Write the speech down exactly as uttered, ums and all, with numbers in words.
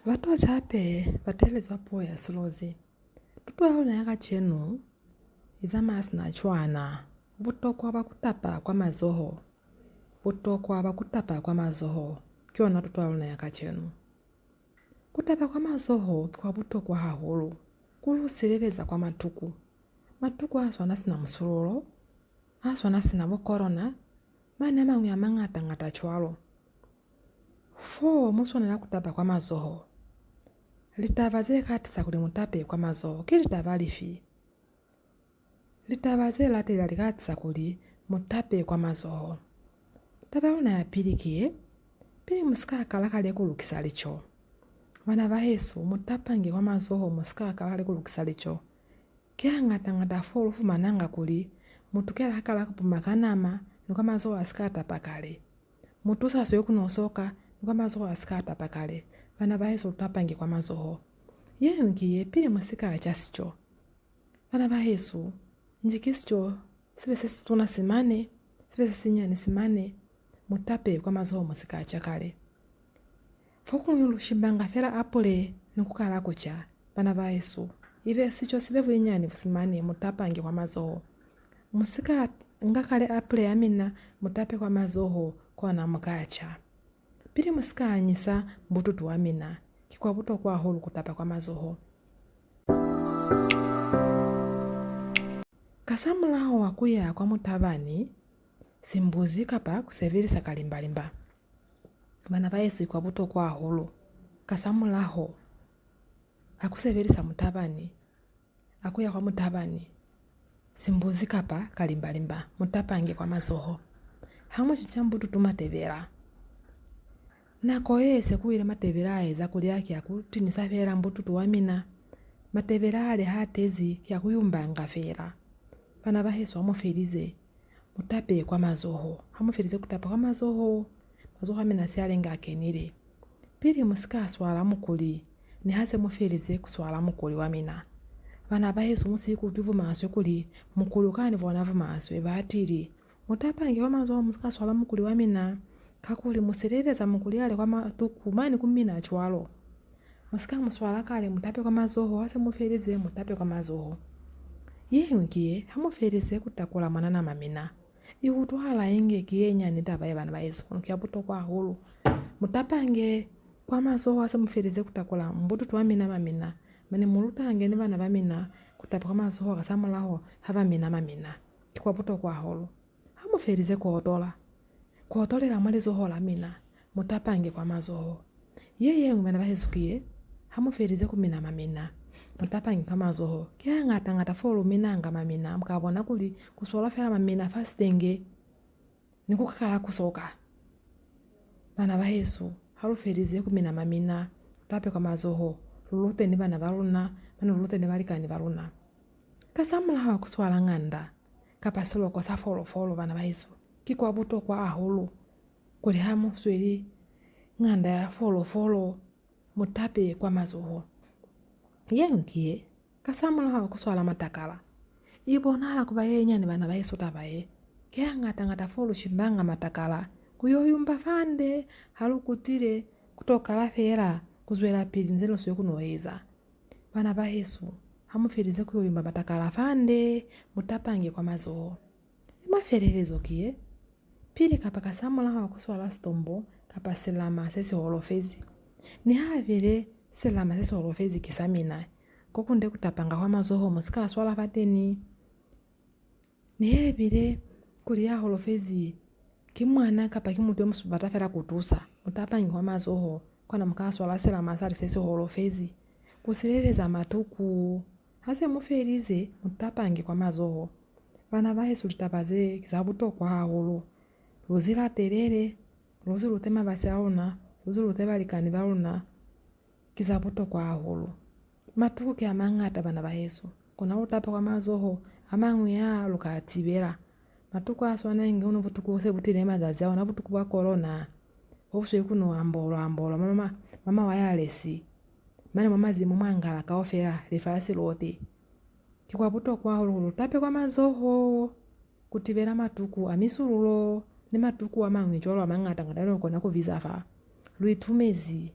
Batozi hape ba teeleza puo ya Silozi. Tuto ya luna ya kacenu i zamaya sina cwana. Butokwa bwa ku tapa kwa mazoho. Butokwa bwa ku tapa kwa mazoho ki yona tuto ya luna ya kacenu. Ku tapa kwa mazoho ki kwa butokwa hahulu ku lu sileleza kwa matuku. Matuku a swana sina musululo, a swana sina bo corona, mane a mañwi a mañata-ñata cwalo. Fo mu swanela ku tapa kwa mazoho. Litaba ze ka tisa kuli mu tape kwa mazoho ki litaba lifi? Litaba ze latelela li ka tisa kuli mu tape kwa mazoho. Taba ya luna ya pili ki ye, pili mu si ka kala kale ku lukisa lico. Bana bahesu, mu tapange kwa mazoho mu si ka kala kale ku lukisa lico. Ki hañata-ñata fo lu fumananga kuli mutu kela ha kala ku puma ka nama ni kwa mazoho a si ka tapa kale. Mutu sa sweli ku no soka ni kwa mazoho a si ka tapa kale. Bana bahesu, lu tapange kwa mazoho. Ye ñwi ki ye, pili mu si ka ca sico. Bana bahesu, nji ki sico si be se situna simane, si be se sinyani simane, mu tape kwa mazoho mu si ka ca kale. Fokuñwi lu shimbanga fela apule ni ku kala ku ca. Bana bahesu, ibe sico si be bunyinyani busimane, mu tapange kwa mazoho. Mu si ka nga kale apule ya mina, mu tape kwa mazoho, kona mu ka ca. Pili mu si ka anyisa mbututu wa mina, ki kwa butokwa hahulu ku tapa kwa mazoho. Kasamulaho wa ku ya kwa mutabani, simbuzi kapa ku sebelisa kalimbalimba. Bana bahesu, ki kwa butokwa hahulu. Kasamulaho a ku sebelisa mutabani, a ku ya kwa mutabani, simbuzi kapa kalimbalimba, mu tapange kwa mazoho. Ha mu cinca mbututu matebela. Nako ye se ku ile matebela a eza kuli a ki a ku tinisa feela mbututu wa mina. Matebela ale ha tezi ki a ku yumbanga feela. Bana bahesu, ha mu felize, mu tape kwa mazoho. Ha mu felize ku tapa kwa mazoho, mazoho a mina se a lenga a kenile. Pili mu si ka swala mukuli, niha se mu felize ku swala mukuli wa mina. Bana bahesu, mu si ikutwi bumaswe kuli mukuli u ka ni bona bumaswe. Batili, mu tapange kwa mazoho mu si ka swala mukuli wa mina, kakuli mu sileleza mukuli ale kwa matuku mane ku mina cwalo. Mu si ka mu swala kale, mu tape kwa mazoho, ha se mu felize, mu tape kwa mazoho. Ye ñwi ki ye, ha mu felize ku takula mwanana ma mina. I utwahala inge ki ye nyani taba ye, bana bahesu, kono ki ya butokwa hahulu. Mu tapange kwa mazoho ha se mu felize ku takula mbututu wa mina ma mina, mane mu lutange ni bana ba mina ku tapa kwa mazoho kasamulaho ha ba mina ma mina. Ki kwa butokwa hahulu. Ha mu felize ku otola, ku otolela mwa lizoho la mina, mu tapange kwa mazoho. Ye ye ñwi, bana bahesu, ki ye, ha mu felize ku mina ma mina, mu tapange kwa mazoho. Ki hañata-ñata fo lu minanga ma mina, mu ka bona kuli ku swala fela ma mina fa sitenge ni ku kakala ku soka. Bana bahesu, ha lu felize ku mina ma mina, lu tape kwa mazoho, lu lute ni bana ba luna, mane lu lute ni balikani ba luna. Kasamulaho wa ku swala nganda kapa siloko sa folofolo, bana bahesu, ki kwa butokwa hahulu kuli ha mu sweli nganda ya folofolo, mu tape kwa mazoho. Ye ñwi ki ye, kasamulaho wa ku swala matakala. I bonahala ku ba ye nyani, bana bahesu, taba ye. Ki hañata-ñata fo lu shimbanga matakala ku yo yumba fande ha lu kutile, ku to kala feela ku zwelapili nze lu sweli ku no eza. Bana bahesu, ha mu felize ku yo yumba matakala fande, mu tapange kwa mazoho. Ye mafelelezo ki ye, pili kapa kasamulaho wa ku swala sitombo kapa silama se si holofezi. Nihaibile silama se si holofezi ki sa mina, ko kunde ku tapanga kwa mazoho mu si ka swala fateni. Nihaibile kuli ya holofezi ki mwana kapa ki mutu yo mu bata fela ku tusa, mu tapange kwa mazoho, kona mu ka swala silama sale se si holofezi ku sileleza matuku. Ha se mu felize, mu tapange kwa mazoho. Bana bahesu, litaba ze ki za butokwa hahulu. Lu zi latelele, lu zi lute mabasi a luna, lu zi lute balikani ba luna. Ki za butokwa hahulu. Matuku ki a mañata, bana bahesu, kona lu tapa kwa mazoho, a mañwi a lu ka a tibela. Matuku a swana inge ono butuku bu se bu tile mazazi a ona, butuku bwa corona, bo bu sweli ku no ambolwa-ambolwa mwa ma, mwa mawayalesi, mane mwa mazimu mwa ngala kaufela lifasi lote. Ki kwa butokwa hahulu kuli lu tape kwa mazoho ku tibela matuku a misululo ni matuku a mañwi cwalo a mañata-ñata ne lu kona ku biza fa. Lu itumezi.